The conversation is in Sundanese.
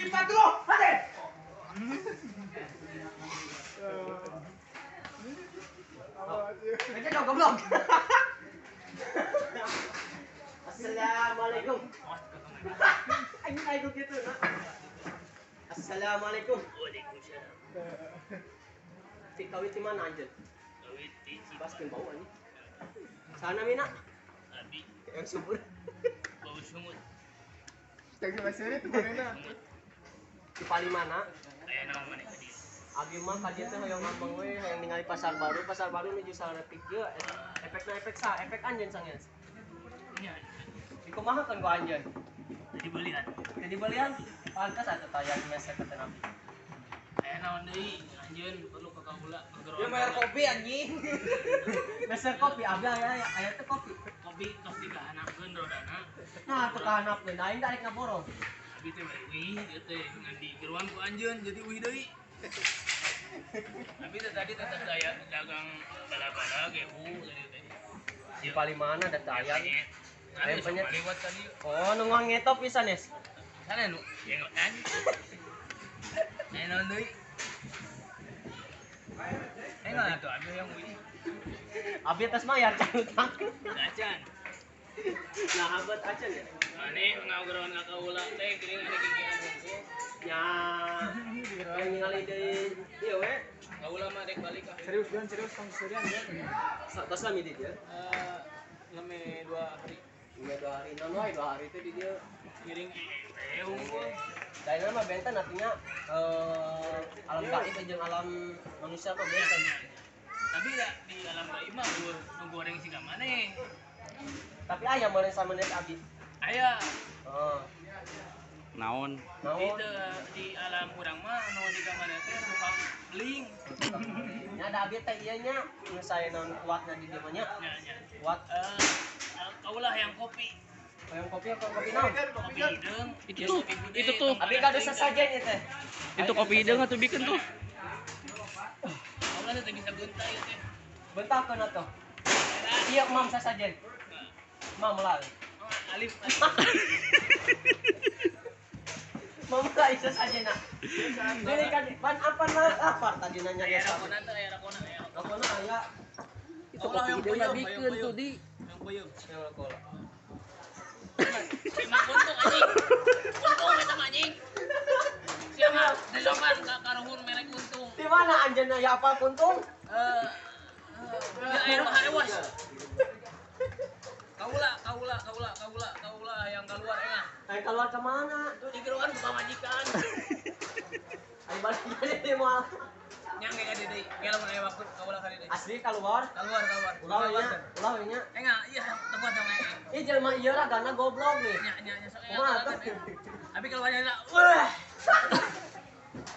Simpan dulu, Raden. Aja dong goblok. Assalamualaikum. Aing aing gitu nah. Assalamualaikum. Waalaikumsalam. Si kawit di mana anjeun? Kawit di Baskeun bau anjing. Sana mina. Abi yang subur. Bau sungut. Tag masih itu mana? Di paling mana? Aya naon maneh ka dieu? Abi mah ka dieu teh hoyong abang we hoyong ningali pasar baru nuju saretik ieu efekna efek sa, efek anjeun sangeus. Nya. Dikumahakeun ku anjeun? Tadi belian. Jadi belian pantas atuh tayang meser ka teh. Aya naon deui anjeun perlu ka kaula. Dia bayar kopi anjing. Meser kopi abi aya aya teh kopi. Kopi tos dikahanapkeun rodana. Nah, teu kahanapkeun aing da arek ngaborong. Abi teh bari uih ieu teh ngan digeruan ku anjeun jadi uih deui. Abi teh tadi tetep daya dagang bala-bala gehu tadi teh. Di paling mana da teh aya. Ayam penyet lewat tadi. Oh, nu ngetop pisan, Nes. Sana nu jenggotan. Aya naon deui? Eh nggak tuh abi yang uih. Abi atas mayar can utang. Acan. Nah, abad acan ya. Ane ngageroan ka kaula teh geuning ane genggean hungkul. Nya. Yang ningali deui ieu we. Kaula mah rek balik ah. Serius Jon, serius kamu serius Jon. Tos lami di dieu. Lame 2 hari. Lame 2 hari, naon wae 2 hari teh di dieu. Ngiring hungkul. Daina mah benten artinya alam gaib jeung alam manusia mah benten. Tapi da di alam gaib mah nu goreng siga maneh. Tapi aya meureun sameneus abi. Aya. Heeh. Naon? Naon? Di alam urang mah nu siga maneh teh tukang beling. Nya da abi teh ieu nya nu sae naon kuatna di dieu mah nya. Nya nya. Kuat. Kaulah yang kopi. Yang kopi apa kopi naon? Kopi hideung. Itu tuh, itu tuh. Abi kadu sesajen ieu teh. Itu kopi hideung atuh bikin tuh. Kaulah teh bisa bentar ieu teh. Bentakeun atuh. Ieu mam sasajen. Mam lah. Alif. Mam lah isa saja nak. Jadi kan ban apa nak apa tadi nanya ya. Rakona teh aya rakona aya. Rakona aya. Itu kopi hideung bikin tuh di. Yang peuyeum. Yang rakola. Emang untung anjing. Untung eta mah anjing. Siapa desokan ka karuhun merek untung. Di mana anjeunna ya apa kuntung? Ya air mah harewas. Kaula yang keluar engah. Ayo keluar ke mana? Tuh digeroan ku pamajikan. Ayo balik jadi moal. Nyang ge ka dieu deui. Ge lamun aya waktu kaula ka dieu deui. Asli keluar. Keluar. Ulah nya, ulah nya. Engah, iya tempat dong engah. Ih jelema ieu ragana goblok nih. Nya nya nya sok Kumaha tuh? Abi keluarnya wah.